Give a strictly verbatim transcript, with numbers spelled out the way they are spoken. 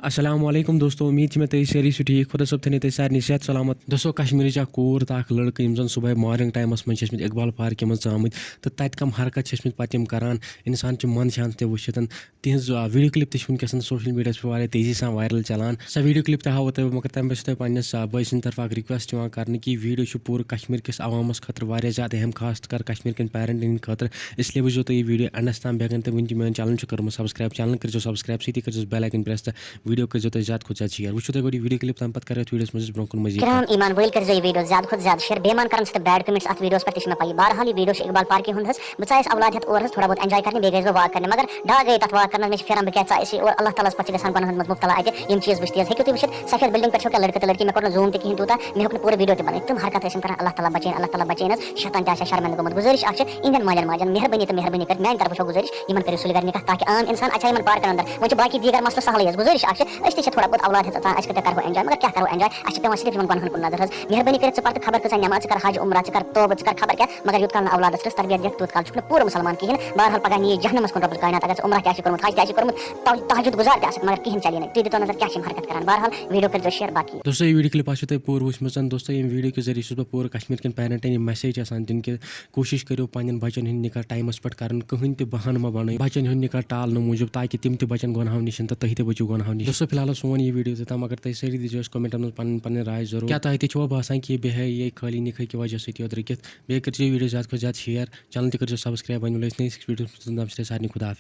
السلام علیکم دوستو، امید چھِ مےٚ تُہۍ سٲری چھِو ٹھیٖک۔ خۄدا صٲب تھٲینو تُہۍ سارنٕے صحت سلامت۔ دوستو، کشمیرٕچ اکھ کوٗر تہٕ اکھ لڑکہٕ یِم زن صبحٲے morning timeس منٛز چھِ ٲسمٕتۍ اقبال پارکہِ منٛز ژامٕتۍ تہٕ تتہِ کم حرکت چھِ ٲسمٕتۍ پتہٕ یِم کران، انسان چھُ منٛدچھان تہِ وٕچھِتھ۔ تِہنٛز، آ، video clip تہِ چھِ وٕنکیٚس social mediaہس پٮ۪ٹھ واریاہ تیزی سان viral چلان۔ سۄ video clip تہِ ہاوو تۄہہِ بہٕ، مگر تمہِ برونٛہہ چھِ تۄہہِ پننِس، آ، بٲے سٕنٛدِ طرفہٕ اکھ request یِوان کرنہٕ کہِ یہِ video چھُ پوٗرٕ کشمیر کِس عوامس خٲطرٕ واریاہ زیادٕ اہم، خاص کر کشمیر کٮ۪ن parentن ہٕنٛدِ خٲطرٕ۔ اس لیے وٕچھزیو تُہۍ یہِ video endس تام۔ بیٚیہِ اگر نہٕ تُہۍ وٕنہِ تہِ میون channel چھُ کوٚرمُت subscribe، channel کٔرزیو subscribe، سۭتی کٔرزیو bell icon press تہٕ video کٔرزیو تُہۍ زیادٕ کھۄتہٕ زیادٕ share۔ وٕچھِو تُہۍ گۄڈٕ یہِ video clip، تمہِ پتہٕ کرو أتھۍ videoس منٛز أسۍ برونٛہہ کُن مزید کتھ۔ کرام ایمان وٲلۍ، کٔرزیو یہِ video زیادٕ کھۄتہٕ زیادٕ share۔ بے ایمان کرن چھِ تہٕ bad comments اتھ videoس پٮ۪ٹھ، تہِ چھِ مےٚ پَیی۔ بہرحال، یہِ video چھُ اقبال پارکہِ ہُنٛد حظ۔ بہٕ ژایس اولاد ہٮ۪تھ اور حظ تھوڑا بہت enjoy کرنہِ، بیٚیہِ گٔیَس بہٕ walk کرنہِ، مگر ڈاگ گٔیے تَتھ walk کرنَس، مےٚ چھِ پھیران بہٕ کیٛاہ ژایَس یور، اللہ تعالیٰ ہَس پَتہٕ چھِ گژھان گۄناہَن منٛز مُبتلا اَتہِ۔ یِم چیٖز وٕچھِتھ حظ ہیٚکِو تُہۍ وٕچھِتھ، سفید building پٮ۪ٹھ چھو کیٛاہ لٔڑکہٕ تہٕ لٔڑکی، مےٚ کوٚر نہٕ zoom تہِ کِہیٖنۍ تیوٗتاہ، مےٚ ہیوٚک نہٕ پوٗرٕ video تہِ بَنٲوِتھ۔ تِم حرکت ٲسۍ یِم کران، اللہ تعالیٰ بچٲیِن، اللہ تعالیٰ بچٲیِن حظ، شیطان تہِ آسہِ ہا شرمندٕ گوٚمُت۔ گُزٲرِش اکھ چھِ، یِہِنٛدٮ۪ن مالٮ۪ن ماجٮ۪ن، مہربٲنی تہٕ مہربٲنی کٔرِتھ میٛانہِ طرفہٕ چھو گُزٲرِش، یِمن کٔرِو سُلہِ گرِ نکاح، تاکہِ عام اِنسان، اَتہِ چھا یِمن پارکن اندر، وۄنۍ چھِ باقٕے دیٖگر مسلہٕ سہلٕے حظ۔ گُزٲرِش اکھ چھِ، أسۍ تہِ چھِ تھوڑا بہت اولاد ہٮ۪ژ اژان، أسۍ کتہِ کرہو enjoy، مگر کیٛاہ کرو enjoy؟ اَسہِ چھِ پٮ۪وان صرف یِمن گۄناہن کُن نظر حظ۔ مہربٲنی کٔرِتھ ژٕ پَر تہٕ خبر کۭژاہ نٮ۪ماز، ژٕ کر حج عمرہ، ژٕ کر توبہٕ، ژٕ کر خبر کیٛاہ، مگر یوٗت کال نہٕ اولادس رٕژ تربیت دِکھ، تیوٗت کال چھُکھ نہٕ پوٗرٕ مُسلمان کِہیٖنۍ۔ بہرحال، پگاہ نِیہِ جہنمس کُن رۄبُل کائنات، اگر ژٕ عمرہ تہِ آسہِ کوٚرمُت، حج تہِ آسہِ کوٚرمُت، تہ-، تہجد گزار تہِ آسکھ، مگر کِہیٖنۍ چلی نہٕ۔ تُہۍ دِتو نظر کیٛاہ چھِ یِم حرکت کران۔ بہرحال، video کٔرۍزیو share باقی۔ دوستو، یہِ video clip آسیو تۄہہِ پوٗرٕ وٕچھمٕژ۔ دوستو، ییٚمہِ video کہِ ذٔریعہٕ چھُس بہٕ پوٗرٕ کشمیر کٮ۪ن parentن یہِ message یژھان دِنۍ کہِ کوٗشِش کٔرِو پننٮ۪ن بچن ہُنٛد نکاح timeس پٮ۪ٹھ کرُن، کٕہٕنۍ تہِ بہانہٕ مہ بنٲیِو بچن ہُنٛد نکاح ٹالنہٕ موٗجوٗب، تاکہِ تِم تہِ بچن گۄناہو نِش تہٕ تُہۍ تہِ بٔچِو گۄناہو نِش۔ دوستو، فی الحال اوس سون یہِ video یوٚتام، مگر تُہۍ سٲری دیٖزیو اَسہِ commentن منٛز پنٕنۍ پنٕنۍ راے ضروٗر۔ کیٛاہ تۄہہِ تہِ چھُوا باسان کہِ یہِ بیٚہہِ یہِ خٲلی نِکاح کہِ وجہ سۭتۍ یوت رُکِتھ؟ بیٚیہِ کٔرۍزیو video زیادٕ کھۄتہٕ زیادٕ share، channel تہِ کٔرۍزیو subscribe۔ وۄنۍ مِلو أسۍ نٔیِس أکِس videoس منٛز، توٚتام چھِ تۄہہِ سارنٕے خدا حافظ۔